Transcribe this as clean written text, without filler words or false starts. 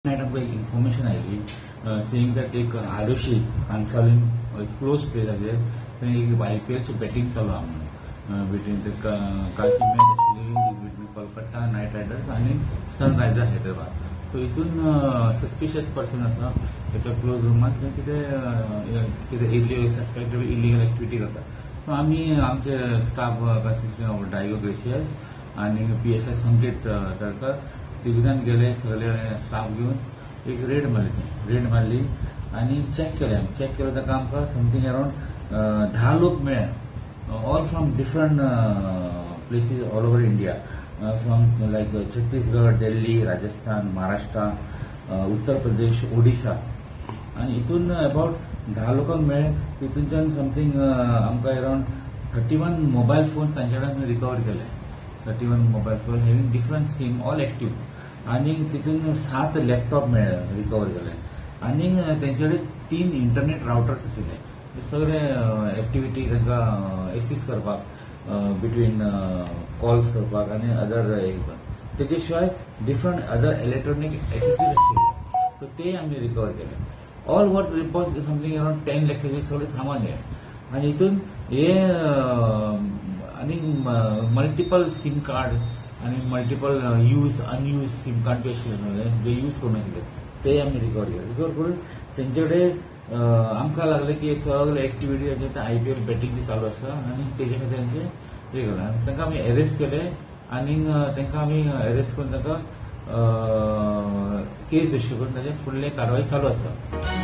Night आमकां एक information आयली सेईंग that एक आडोशी कांसावलीम एक क्लोज प्लेसाचेर थंय एक आयपीएलची बॅटींग चालू आहा म्हणून बिटवीन कालची मॅच आशिल्ली बिटवीन कोलकाता नायट रायडर्स आनी सनरायझर हैदराबाद. सो हितून सस्पिशियस पर्सन आसा एका क्लोज रुमान थंय कितें कितें इलिगल सस्पेक्टेड इलिगल एक्टिविटी करता. सो आमी आमचे स्टाफ कन्सिस्टिंग ऑफ डायगो ग्रेशियस आनी PSI संकेत तडकर तिगूय जाण गेले, सगळे स्टाफ घेवन एक रेड मारली. थंय रेड मारली आनी चॅक केलें. चॅक केलें ताका आमकां समथींग अरावंड 10 लोक मेळ्ळे, all from different places all over India, from like Chhattisgarh, Delhi, Rajasthan, Maharashtra, Uttar Pradesh, Odisha. आनी हितून अबावट 10 लोकांक मेळ्ळे. तितूनच्यान समथींग आमकां अरावंड 31 मोबायल फोन तांचे कडेन रिकवर केले. 31 mobile phone having different SIM, all active. आनी तितून 7 लॅपटॉप मेळ्ळे, रिकवर केले. आनी तेंचे कडेन 3 इंटरनेट रावटर्स आशिल्ले. ते सगळे एक्टिविटी तांकां एसिस्ट करपाक, बिटवीन कॉल्स करपाक आनी अदर. तेजे शिवाय डिफरंट अदर इलेक्ट्रॉनीक एसेसरीज आशिल्ले, सो ते आमी रिकवर केले. All worth report something around 10 लॅक्साचे सगळे सामान हे. आनी हितून हे आनी मल्टिपल सीम कार्ड आनी multiple use unused SIM card बी आशिल्ले, जे यूज करूं नाशिल्ले, ते आमी रिकवर केले. रिकवर करून तेंचे कडेन आमकां लागलें की सगळे एक्टिविटी तांचे आयपीएल बॅटींग चालू आसा आनी तेजे खातीर तांचे हे केलें. आनी तांकां आमी एरेस्ट केले आनी तांकां आमी एरेस्ट करून तांकां केस रजिस्टर करून ताचे फुडले कारवाय चालू आसा.